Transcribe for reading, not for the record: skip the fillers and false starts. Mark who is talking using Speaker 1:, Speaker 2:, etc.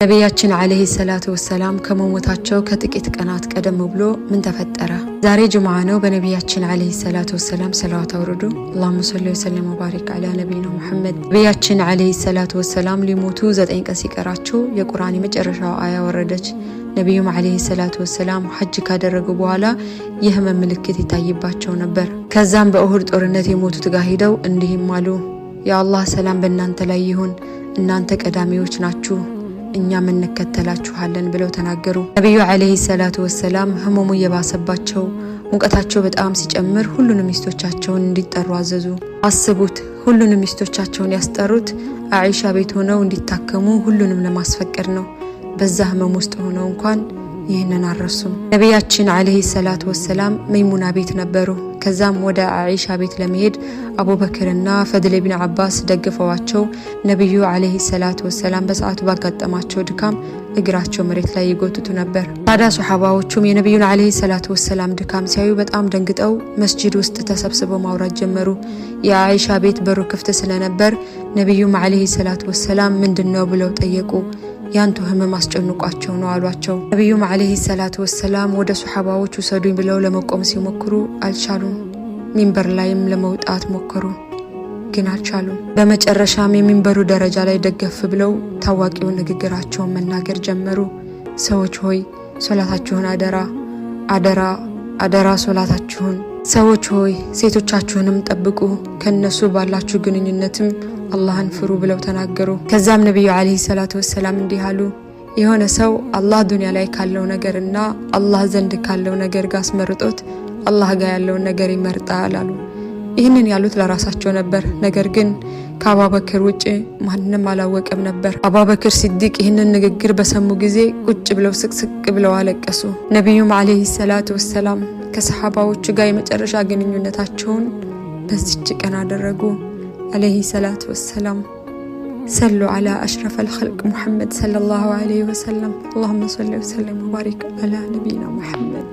Speaker 1: ነቢያችን ዓለይሂ ሰላቱ ወሰላም ከመሞታቸው ከጥቂት ቀናት ቀደም ብሎ ምን ተፈጠረ? ዛሬ ጅምዓ ነው። በነቢያችን ዓለይሂ ሰላቱ ወሰላም ሰለዋት አውርዱ። اللهم صل وسلم وبارك على نبينا محمد። ነቢያችን ዓለይሂ ሰላቱ ወሰላም ሊሞቱ 9 ቀን ሲቀራቸው የቁርአን የመጨረሻው አያ ወረደች። ነቢዩም ዓለይሂ ሰላቱ ወሰላም ሐጅ ካደረጉ በኋላ የህመም ምልክት ይታይባቸው ነበር። ከዛም በኡሁድ ጦርነት የሞቱት ጋር ሂደው እንዲህም አሉ፣ የአላህ ሰላም በእናንተ ላይ ይሁን፣ እናንተ ቀዳሚዎች ናችሁ፣ እኛም እንከተላችኋለን ብለው ተናገሩ። ነቢዩ ዓለይሂ ሰላቱ ወሰላም ህመሙ እየባሰባቸው ሙቀታቸው በጣም ሲጨምር ሁሉንም ሚስቶቻቸውን እንዲጠሩ አዘዙ። አስቡት፣ ሁሉንም ሚስቶቻቸውን ያስጠሩት አኢሻ ቤት ሆነው እንዲታከሙ ሁሉንም ለማስፈቀድ ነው። በዛ ህመም ውስጥ ሆነው እንኳን ይህንን አልረሱም። ነቢያችን ዓለይሂ ሰላቱ ወሰላም መይሙና ቤት ነበሩ። ከዛም ወደ አኢሻ ቤት ለመሄድ አቡበክርና ፈድል ብን አባስ ደግፈዋቸው ነቢዩ ዓለይሂ ሰላቱ ወሰላም በሰዓቱ ባጋጠማቸው ድካም እግራቸው መሬት ላይ ይጎትቱ ነበር። ታዲያ ሶሓባዎቹም የነቢዩን ዓለይሂ ሰላቱ ወሰላም ድካም ሲያዩ በጣም ደንግጠው መስጂድ ውስጥ ተሰብስበው ማውራት ጀመሩ። የአኢሻ ቤት በሩ ክፍት ስለነበር ነቢዩም ዓለይሂ ሰላቱ ወሰላም ምንድን ነው ብለው ጠየቁ። ያንቱ ህመም አስጨንቋቸው ነው አሏቸው። ነቢዩም ዓለይሂ ሰላቱ ወሰላም ወደ ሶሓባዎች ውሰዱኝ ብለው ለመቆም ሲሞክሩ አልቻሉም። ሚንበር ላይም ለመውጣት ሞከሩ፣ ግን አልቻሉም። በመጨረሻም የሚንበሩ ደረጃ ላይ ደገፍ ብለው ታዋቂውን ንግግራቸውን መናገር ጀመሩ። ሰዎች ሆይ፣ ሶላታችሁን አደራ፣ አደራ፣ አደራ ሶላታችሁን። ሰዎች ሆይ፣ ሴቶቻችሁንም ጠብቁ፣ ከነሱ ባላችሁ ግንኙነትም አላህን ፍሩ ብለው ተናገሩ። ከዛም ነቢዩ ዓለይሂ ሰላቱ ወሰላም እንዲህ አሉ። የሆነ ሰው አላህ ዱንያ ላይ ካለው ነገር እና አላህ ዘንድ ካለው ነገር ጋር አስመርጦት አላህ ጋር ያለውን ነገር ይመርጣል አሉ። ይህንን ያሉት ለራሳቸው ነበር። ነገር ግን ከአቡበክር ውጭ ማንም አላወቀም ነበር። አቡበክር ሲዲቅ ይህንን ንግግር በሰሙ ጊዜ ቁጭ ብለው ስቅስቅ ብለው አለቀሱ። ነቢዩም ዓለይሂ ሰላቱ ወሰላም ከሰሓባዎቹ ጋር የመጨረሻ ግንኙነታቸውን በዚች ቀን አደረጉ። ዓለይሂ ሰላቱ ወሰላም። صلوا على أشرف الخلق محمد صلى الله عليه وسلم። اللهم صل وسلم وبارك على نبينا محمد።